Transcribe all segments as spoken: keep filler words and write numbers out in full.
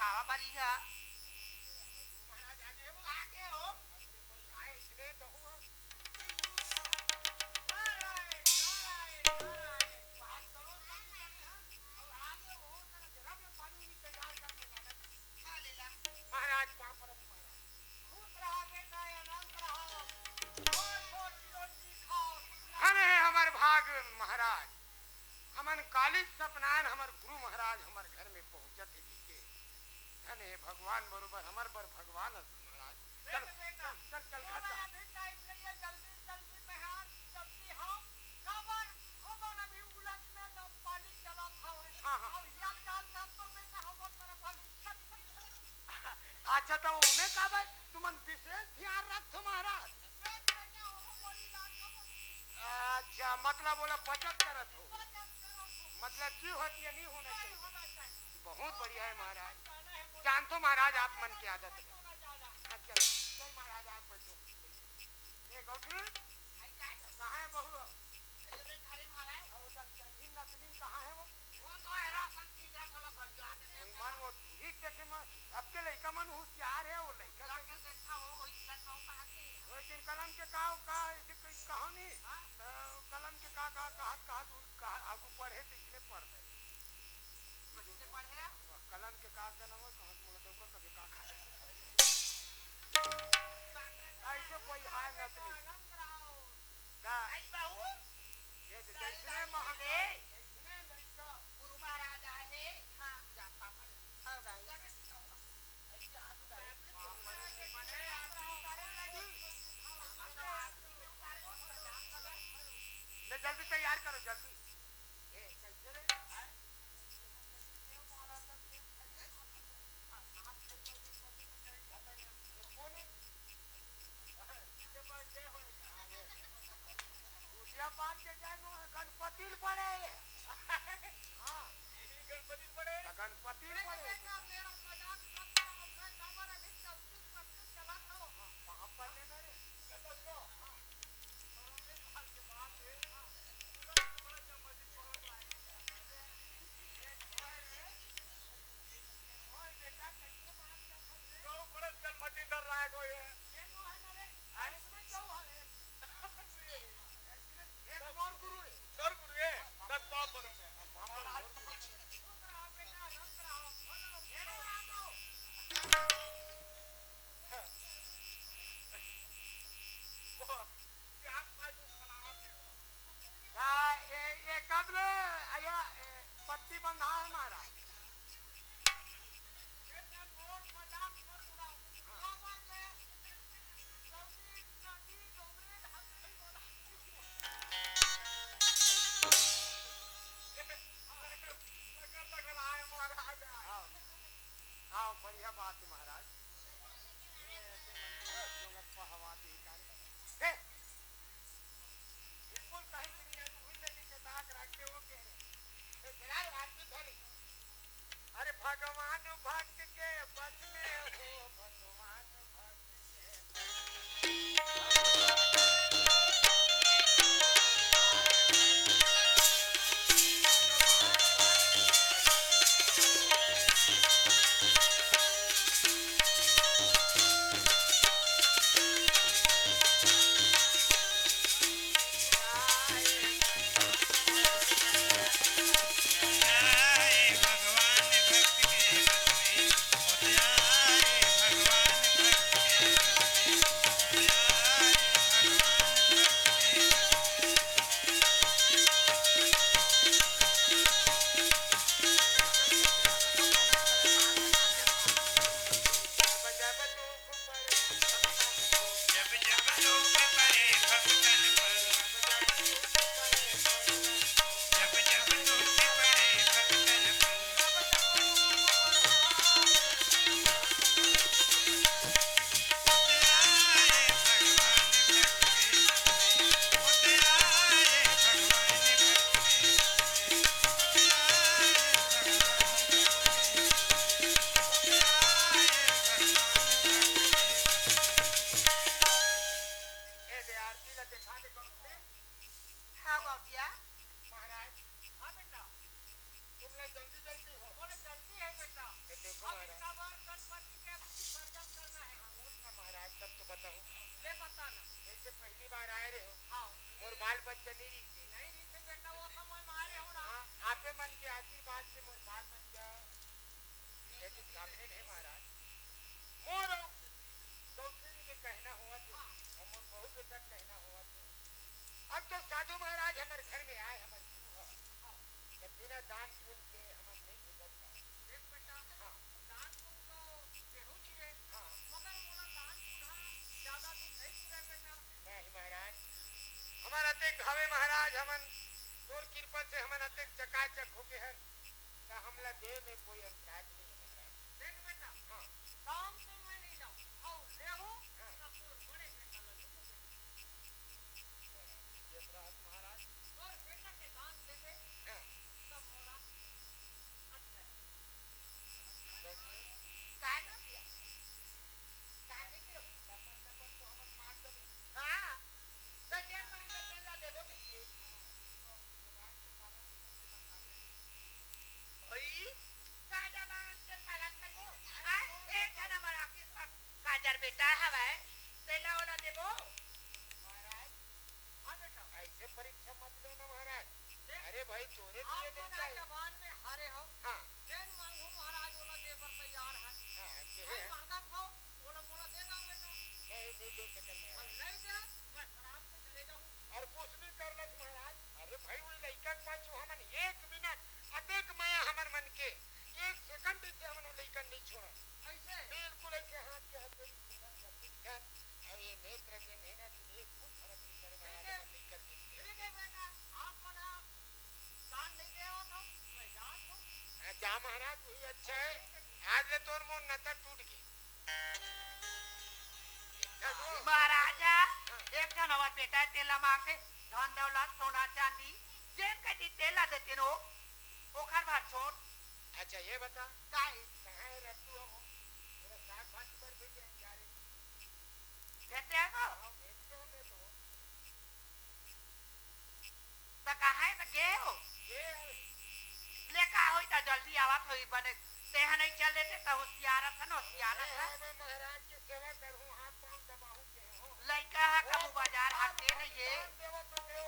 आवा बारी हा। महाराज आगे हो, आगे हो। आए, इसने तो हुआ। नारायण, नारायण, नारायण। बात करो, सब जाने हैं। और आगे हो, जरा, जरा भी पानी नहीं तैयार करके लाना। खा लेला। महाराज, पाँव परत महाराज। खुश रहा बेटा, आनंद रहो। और, और चिरंजीवी खाओ। धन है हमर भाग महाराज, हमन काली सपनान हमर गुरु महाराज हमर घर में पहुंचत हे जी के। धन हे भगवान बरोबर हमर बर भगवान अस महाराज। चल, चल, चल, चल, घर चल। हाँ, हाँ। अच्छा, त ओमे काबर तुमन विशेष ध्यान रखथो महाराज? अच्छा, मतलब ओला बचत करत हो, मतलब जी होती है, नहीं होना चाहिए। बहुत बढ़िया है महाराज, जानथो महाराज आप मन के आदत है। अच्छा, चल महाराज आप बैठो। ए गौतमी, कहाँ है बहू? और नतनी कहाँ है वो? वो तो है राशन की जगह लग गया। मन वो ठीक देखे मन, अब के लइका मन होशियार है, वो लइका के देखा हो, वो इज्जत बहुत आती है। वो दिन कलम के का, का, ऐसे कोई कहानी? हाँ? तो कलम के का, का, कहा, कहा, तू कहा, आगू पढ़े तो इसने पढ़ दे। कलम के का का नाम है, कहाँ से बोला था, कभी का खा ले। ऐसे कोई हाय नतनी। का? ये तो जैसने महादेव। गुरु महाराज आए हैं। हाँ, जाता हूँ। हाँ, भाई। ले, जल्दी तैयार करो, जल्दी। पूजा पाठ के जाए में गणपति ल पड़े। हाँ। गणपति ल पड़े। त गणपति ल पड़े। हाँ, वहाँ पर लेना रे। का ए, ए, कब ले आया, ए, पत्ती बंधा है महाराज? हाँ, बढ़िया बात है महाराज। हे, बिल्कुल कहीं के लिए भूल लेके चेता के रखे हो के। तो चला आरती धरी। अरे भगवान भक्त के बस में हो, भगवान भक्त के बस में। नहीं रहिथे। नहीं रहिथे बेटा, वो समय मारे हो ना। हाँ, आपे मन के आशीर्वाद से मोर बाल बच्चा लेकिन काफी नहीं महाराज। मोर गौतमी के कहना हुआ थे, और मोर बहू बेटा कहना हुआ थे। अब तो साधु महाराज हमर घर में आए, हमर गुरु ह। तो बिना दान पुण्य के हमन नहीं भूलत बा। देख बेटा, हाँ। दान पुण्य तो केहू किए, हाँ। मगर मोला दान पुण्य ज्यादा दिन नहीं पूरा बेटा। नहीं महाराज, हमर अतेक हवे महाराज, हमन तोर कृपा से हमन अतेक चकाचक होके हन, त हमला दे में कोई अंतराज नहीं है महाराज। देख बेटा, हाँ। दान तो मैं नहीं लाऊं, और लेहूं, हाँ। तब तोर बड़े बेटा ला दूंगा बेटा। महाराज, महाराज। तोर बेटा के दान दे दे, हाँ। तब मोला अच्छा है। तो काय ना दिया? काय नहीं दियो? हाँ। तो जेन मांगे तेन ला दे दो। ओई, का जबान से पालन करबो? हाँ? एक जना मन ऑफिस म काजर बेटा हवय, तेला ओला देबो? महाराज, हाँ बेटा। ऐसे परीक्षा मत लो ना महाराज। देख, अरे भाई, तोरे आप दिए तो देता ना है। जबान में हारे हो। हाँ। जेन मांगू महाराज, ओला दे बर तैयार है। हाँ, के भाई है? मांगत हो, ओला मोला दे दो बेटा। नहीं, नहीं दे सकत महाराज। हम नहीं दे, मैं आराम से चले जाऊँ। और कुछ भी कर लस महाराज। अरे भाई, वो लइका के पाछू हमन एक मिनट, अतेक मया हमर मन के, एक सेकंड से हमन वो लइका नहीं छोड़ा। ऐसे? बिल्कुल ऐसे हाथ के हाथ में घूमन सब कुछ कर। और ये नेत्र के मेहनत एक फूट फर्क नहीं पड़े महाराज, ठीक है। हमन नहीं कर देते। ठीक है बेटा, आप मन आप दान नहीं दे हो तो मैं जात हूँ। हाँ, जा महाराज, वही अच्छा है। आज ले तोर मोर नता टूट गई। महाराजा, एक झन हमर बेटा हे, तेला मांगे, धन दौलत, सोना चांदी, जेन कही तेला देते नो, ओखर भार छोड़। अच्छा, ये बता, काय? कहाँ है रत्तू हम? पूरा साग भाजी पर भी क्या जा रही? भेजते हैं वो? हाँ, भेजते हैं मैं तो। त कहाँ हे त गे हो? गे हवे। ले का होई त जल्दी आवत होई बने। तेहा नहीं चल देते त होशियार असन, होशियार अरे, असन। हाँ, मैं महाराज की सेवा करहूँ, हाथ पाँव दबाहूँ के हो। लइका हा कभू बाजार हाथ दे नहीं हे। दान देवत हो देव,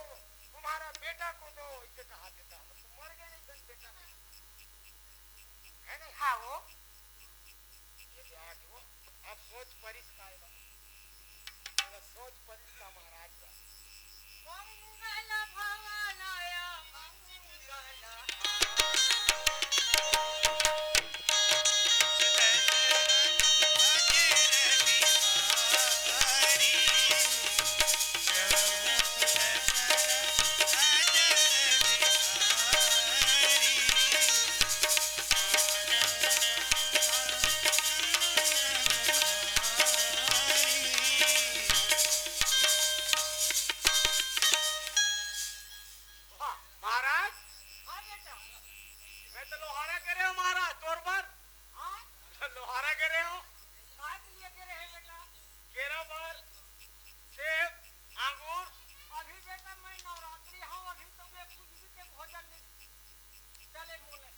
तुम्हारा बेटा को दो, इसे कहा देता हम। तुम मर गए नहीं सन बेटा में। है नहीं? हाँ वो। ये दे आज वो। अब सोच परिस का आएगा। अगर सोच परिस का महाराज का। मंगल भवन या मंगल। वाह, महाराज। हाँ बेटा। मैं तो लोहारा करे हो महाराज, तोर बर। हाँ? लोहारा करे हो। काय के लिए करे है बेटा? केरा बर, सेब, अंगूर। अभी बेटा मैं नवरात्रि हूँ, अभी तो मैं कुछ भी के भोजन नहीं चले मोले।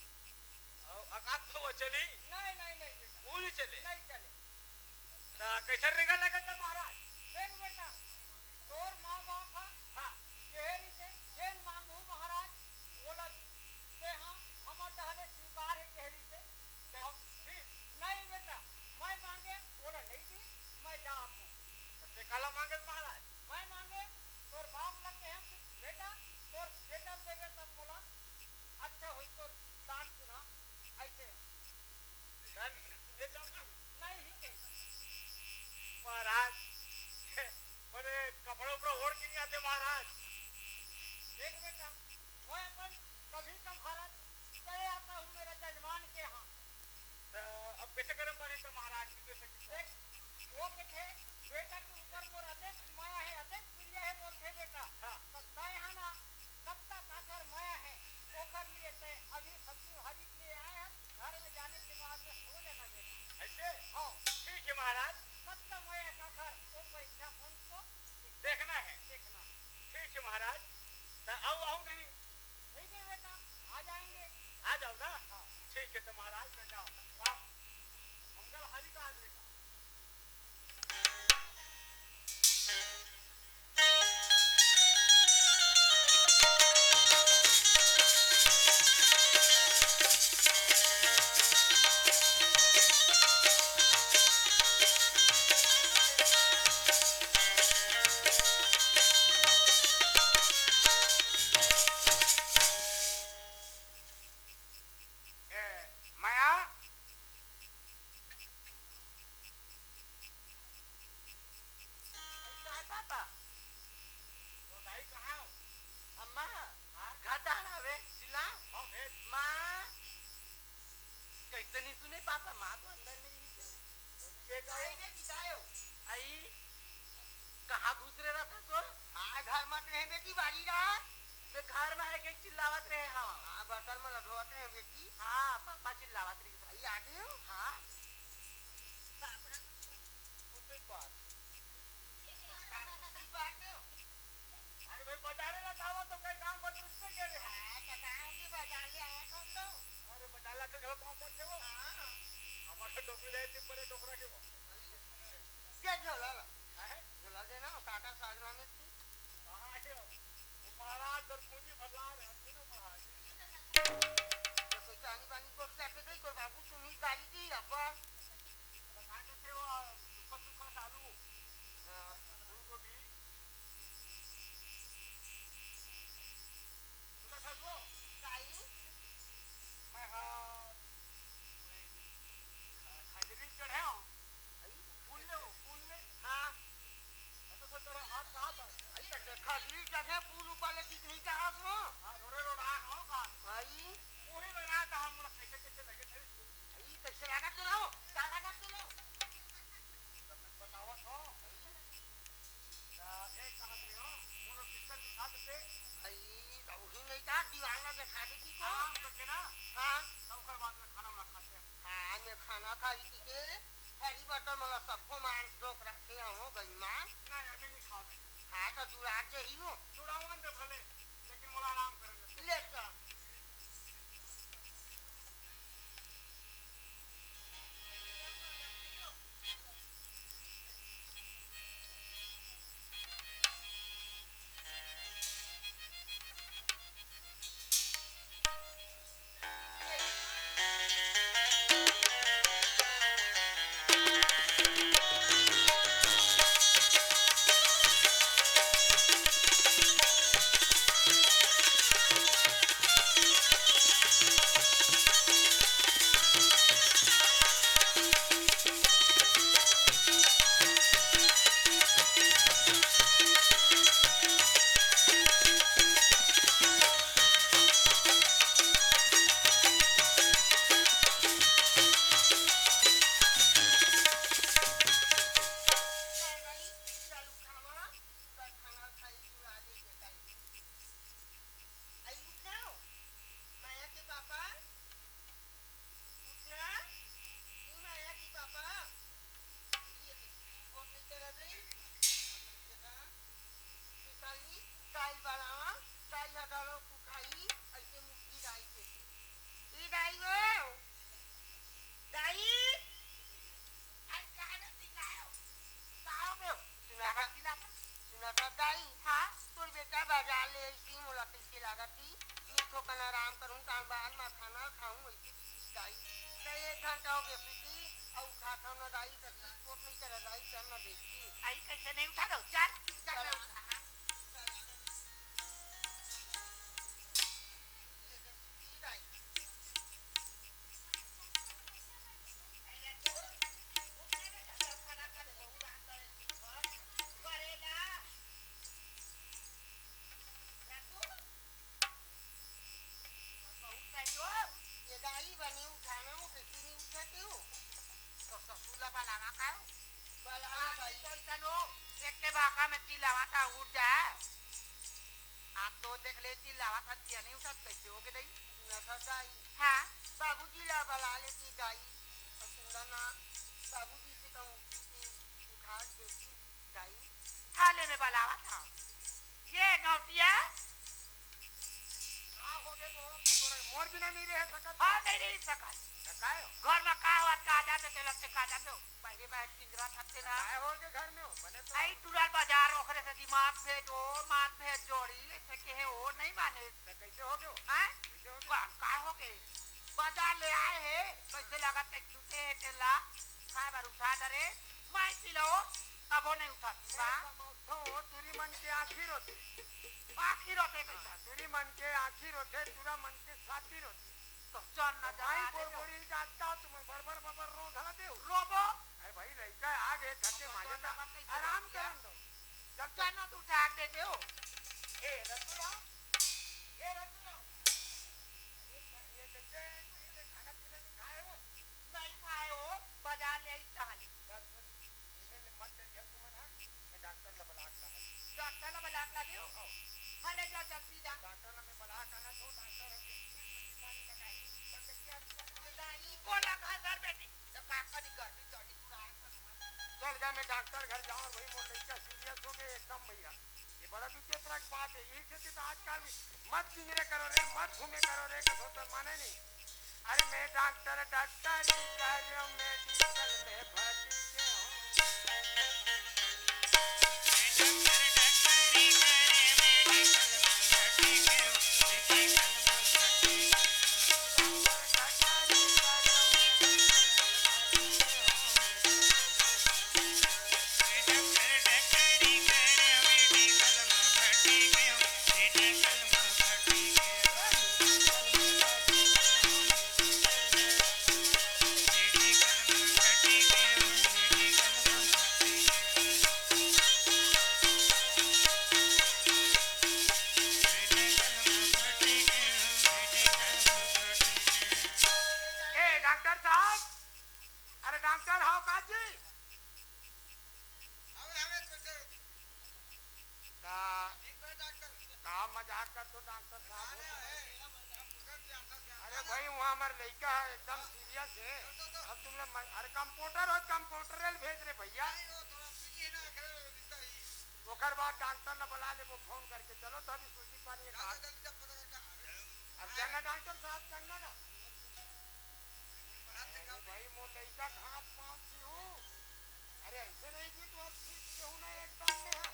अउ अकात तो वो चली? नहीं, नहीं, नहीं बेटा। वो नहीं चले? नहीं चले। त कैसे रेगा लगा था महाराज? देख बेटा, तोर माँ बाप हा, हाँ। केहरी से, जेन मांगू महाराज, बोला, ते हाँ, हमर डहले स्वीकार है केहरी से। तो हम फिर? नहीं बेटा, मैं मांगे, बोला नहीं दी, मैं जात हूँ। तो ते काला मांगे महाराज? मैं मांगे, तोर बाप लग के हम, बेटा, तोर बेटा देवे तब बोला, अच्छा होई तो दान पुना ऐसे। दान ये दान नहीं ही कहीं। महाराज, बड़े कपड़ा उपड़ा ओढ़ के नहीं आते महाराज। देख बेटा, मैं अपन कभी कभार चले आता हूँ मेरा जजमान के यहाँ। त अब कैसे करम बने त महाराज जी, कैसे? देख, वो के थे, बेटा के ऊपर मोर अतेक माया है, अतेक प्रिय है मोर थे बेटा। हाँ। त तय है ना, कत्ता काकर माया है, ओकर लिए तय अभी सब्जी भाजी के लिए आए हैं, घर में जाने के बाद में हो जाना बेटा। ऐसे? हाँ। ठीक है महाराज। कत्ता माया काकर, वो परीक्षा फंड को देखना है। देखना। ठीक है महाराज। त आओ, आओ नहीं। ठीक है बेटा, आ जाएंगे। आ जाओ ना? हाँ। ठीक है, तो महाराज मैं जाओ। वाह, मंगल हरि का आदमी का। आई, कहाँ घुस रहे रहता तो? हाँ, घर मत रहे बेटी, बारी रहा। मैं घर में है के चिल्लावत रहे हवा। हाँ, बर्तन में लधोवत रहे बेटी। हाँ, पापा चिल्लावत रहे। आई आ गए हो? हाँ। बाप रे। अरे भाई, बजारे ला जावा तो कई काम पर रुक से के रे। हाँ, तो कहाँ के बजारे आया था तो? अरे, बजारे ला तो घर पाँव पर थे वो। हाँ। हमारे डोकरी जाए थे, परे डोकरा के वो। दे झोला ला। हैं? झोला दे ना, काका साजना में थी। हाँ, ये वो महाराज और पूंजी भरला रहे, हम तीनों महाराज। तो कोई पानी, पानी को क्या के गई, कोई बाबू सुनी गाली दी, अब्बा। अरे, कहाँ के थे वो, सुखा, सुखा आलू। हाँ। फूलगोभी। सुना था वो? काई? मैं, हाँ, खजरी चढ़े हूँ। फूल ले वो, फूल ले। हाँ। मैं तो सोच रहा, हाथ कहाँ था? आई तक देखा, खजरी चढ़े, फूल ऊपर ले दिख नहीं कहाँ से वो? हाँ, रोड़े रोड़ा है, हाँ, हाँ। भाई। वही बना था, हम लोग कैसे, कैसे लगे थे। आई कैसे लगा तो रहो, क्या लगा तो रहो? बताओ तो। त एक काम करियो, मोरो बिस्तर बिछा देते। आई, त उही नहीं था, दीवार में बैठा देती तो। आराम करके ना। हाँ। त ओकर बाद में खाना वाना खाते हैं। हाँ, मैं खाना खाई थी के, हरी बटन वाला सबको मांस धोक रखे हो, बेईमान। नहीं, अभी नहीं खाओ। हाँ, तो जुड़ा के ही हो। जुड़ावन दे भले, लेकिन मोला आराम करने दे। ले तो। आई उठ ना हो, माया के पापा, उठ ना, ए माया के पापा, ये देख, फोन नहीं करा दे, सुताली, दाई बनावा, दाई हगालो कुखाई, ऐसे मुक्ति दाई के। ई दाई हो, दाई, आज कहाँ रहती, कहाँ हो? कहाँ हो बे? सुना था, सुना था दाई। हाँ? तोर बेटा बाजार ले आइस, मोला कइसे लागत ही? मीठो कन आराम करूँ, तान बाद माथा ना खाऊँ, वैसे भी दाई। त एक घंटा हो गया सुती, अउ उठा था ना दाई, त कोट नहीं करा दाई, चल ना देखी। आई कैसे नहीं उठा दो? चल, चल चल। ना उठा। ये दाई बनी उठाना हो, किसी नहीं उठाते हो। तो ससुर ला बलाना का हो? बलाना भाई। तो इतनो एक के भाका में चिल्लावा था, उठ जा। आप तो देख ले, चिल्लावा था, तिया नहीं उठत, कैसे हो गए दाई? ना था दाई। हाँ। बाबूजी ला बला लेती दाई। और सुंदर ना, बाबूजी से कहूँ, उठा देती दाई। हाले में बलावा था। ये गौटिया। का हो गए तो? तोरा मोर बिना नहीं रह सकत? हाँ, नहीं रह सकत। त काय हो? घर में का होत, का जाते, ते लगते का जाते हो? पहले बाहर पिंजरा थकते ना। काय हो के घर में हो? बने तो आई टुरल बाजार ओकरे से कि मात भेजो, मात भेज जोड़ी, ऐसे कहे हो, नहीं माने। त कैसे हो गयो? हैं? कैसे हो गयो? का, का हो गए? बाजार ले आए हे, कैसे लागत है, छूटे हे तेला, खाए बार उठा डरे, माई पिलो, तबो नहीं उठा, ए, बा? कमौथो, टूरी मन के आँखी रोथे। आँखी रोथे कैसा? टूरी मन के आँखी रोथे, टूरा मन के छाती रोथे। तो चल ना तो माई जगा दे दो। बोरबोरी जाता, तुम बरबर बबर रो धरा देव। रोबो? अरे भाई, लइका आ गए, थके तो मारे चल ना, था। कैसे आराम रोकिया? करन दो। जब चल ना, तू उठा के दे दो। ए, रतुरा, ए, रतुरा। ये, ये, ये, ये, ये खाना पीना नहीं खाए हो? नहीं खाए हो, बाजार ले आई टहली। डॉक्टर घर जाओ भाई, मोर लइका सीरियस हो गए एकदम भैया। ये बड़ा विचित्र की बात है। यही से तो आजकल मत किंजरे करो रे, मत घूमे करो रे, कथो तो माने नहीं। अरे मैं डॉक्टर, डॉक्टर ही कह रहे हो, मेडिकल में भर्ती के हो। ए, डॉक्टर साहब, अरे डॉक्टर हो का जी? का, का मजाक कर तो डॉक्टर साहब हो? अरे भाई, वहाँ हमार लइका है, एकदम सीरियस है। अब तुम लोग म-, अरे कंपाउंडर हो, कंपाउंडर ले भेज रे भैया। ओकर बाद डॉक्टर ने बुला लेबो फोन करके, चलो तो अभी सूजी पानी खा। अब चलना डॉक्टर साहब, चलना ना। अरे भाई, मोर लइका घास पात सी हो। अरे ऐसे नहीं कि तू अब ठीक से हो ना एकदम में है।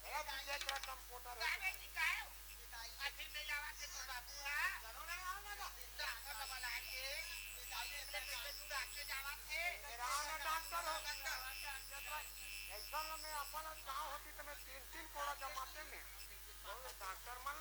बड़ा विचित्र कंपाउंडर है। अभी ले जावा थे तो बाबू, हाँ? चलो ना, आओ ना, ना। डॉक्टर को बुला के, ले जाइए, इतने पैसे तू रख के जावा थे। मेरा ना डॉक्टर हो। ऐसा ना मैं अपन गाँव होती तो मैं तीन तीन कोड़ा जमाते में। वो डॉक्टर मन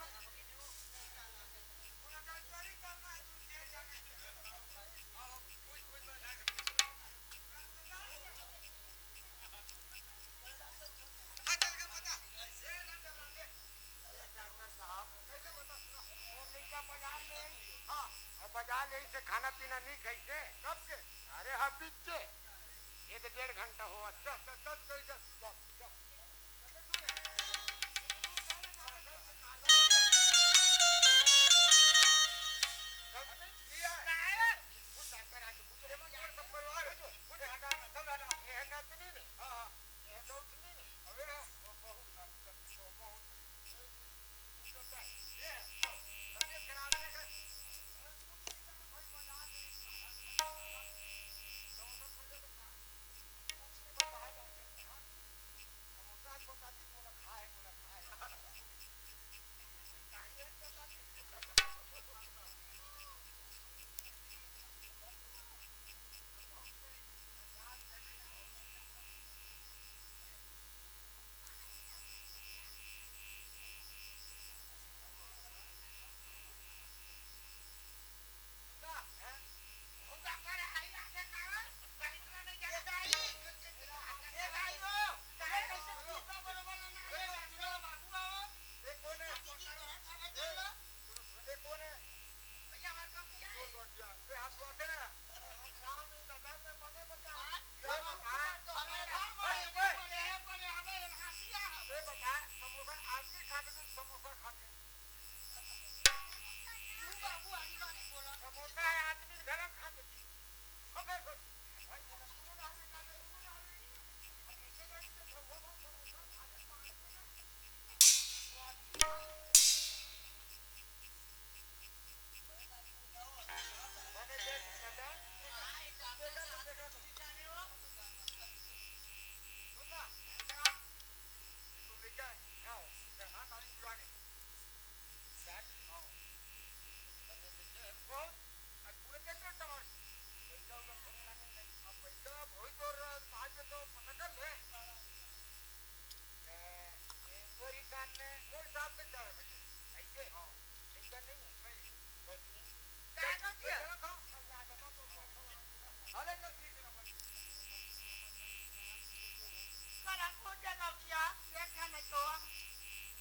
बाजार ले से खाना पीना नहीं खाई से। कब से? अरे हाँ, बीच से। ये तो डेढ़ घंटा हो। अच्छा, अच्छा, चल, चल, चल, चल, चल।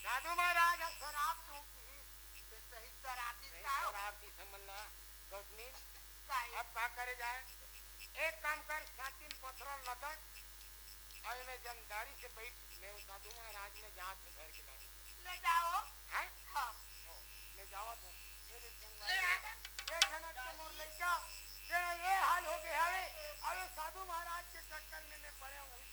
साधु महाराज, अब शराब तू पी, ते सही शराबी नहीं, का हो? शराब की समझ ला, गौतमी, का है? अब का करे जाए? एक काम कर, सातिन पथरा लदक, अउ एमे जमदारी से बइठ, मैं वो साधु महाराज में जात हे घर के बाहर। ले जाओ। हैं? हाँ। हो, मैं जावत हूँ। मेरे संग ले आ। ये जनक के मोर लइका, तेरा ये हाल हो गया है। अरे साधु महाराज के चक्कर में मैं पड़े हूँ।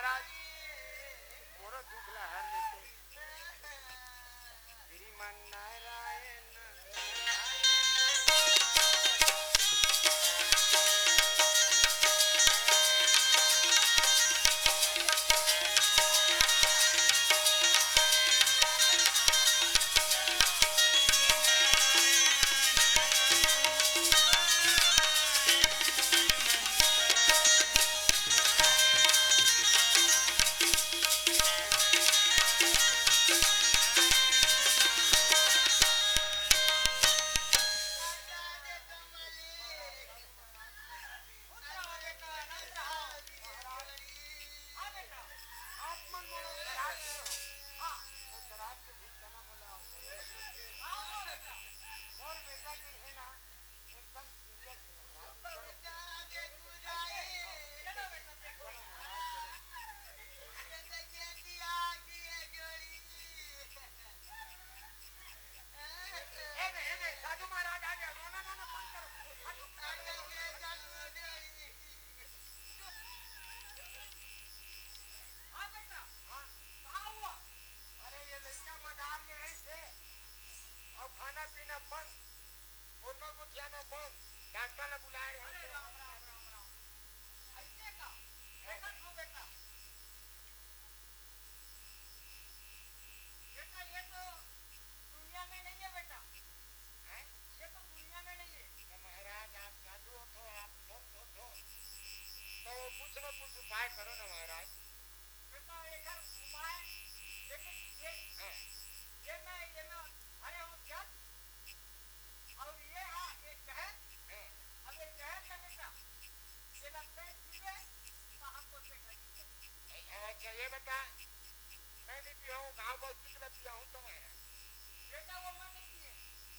राज, मोरो दुख ला हर लेते। श्रीमन नारायण। हाँ बेटा, हाँ, कहाँ हुआ? अरे, ये लइका बाजार में आइस हे, अउ खाना पीना बंद, फोटो गोठियाना बंद, डॉक्टर ला बुलाए रहे अरे, हैं। राम, राम, राम, राम। ऐसे का? देखत हो बेटा। बेटा, ये तो दुनिया में नहीं है बेटा। हैं? ये तो दुनिया में नहीं है। तो महाराज, आप जादू हो तो, आप भूत हो तो, तो कुछ न कुछ उपाय करो ना महाराज। बेटा, एकर उपाय, लेकिन ये, हाँ। ये मैं, ये मैं, अरे हो क्या? अउ ये हा, ये जहर, हाँ। अब ये जहर का बेटा, ये लगता है पीबे, तो हमको देखा दीजिए। अच्छा, ये बता, मैं भी पियाऊँ, गाँव बस्ती के लिए पियाऊँ तो मैं। बेटा, वो मैं नहीं पिए।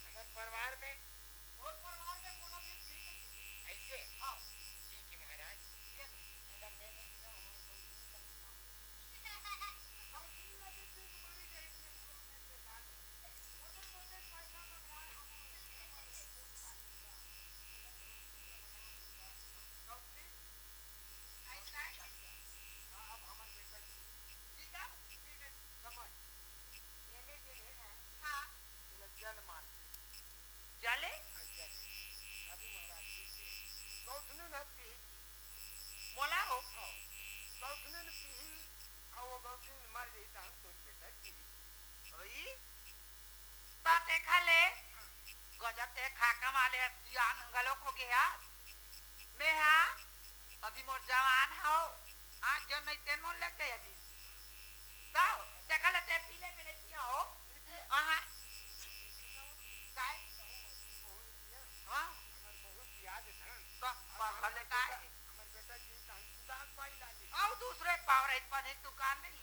हमारे परिवार में? और परिवार में कोनो भी पी नहीं। ऐसे? हाँ। ठीक है महाराज। ये लो। मैडम, मैं नहीं पिया हूँ, हमारे को जले? गौठनी न पीही। मोला हो? हाँ। गौठनी न पीही, अउ वो गौठनी न मर जाही, त हम तोर बेटा जी। ओई? त तेखा ले, गजब ते खाका वाले सियान घलो को गया। मैं हा, अभी मोर जवान हो, आज जो नहीं तेन मोर लग गए अभी। तो, तेखा ले ते पी ले, मैं नहीं पिया हो। आहा। काय? हाँ। तो, पर भले काय? अउ दूसरे पावर है, पनीर दुकान नहीं।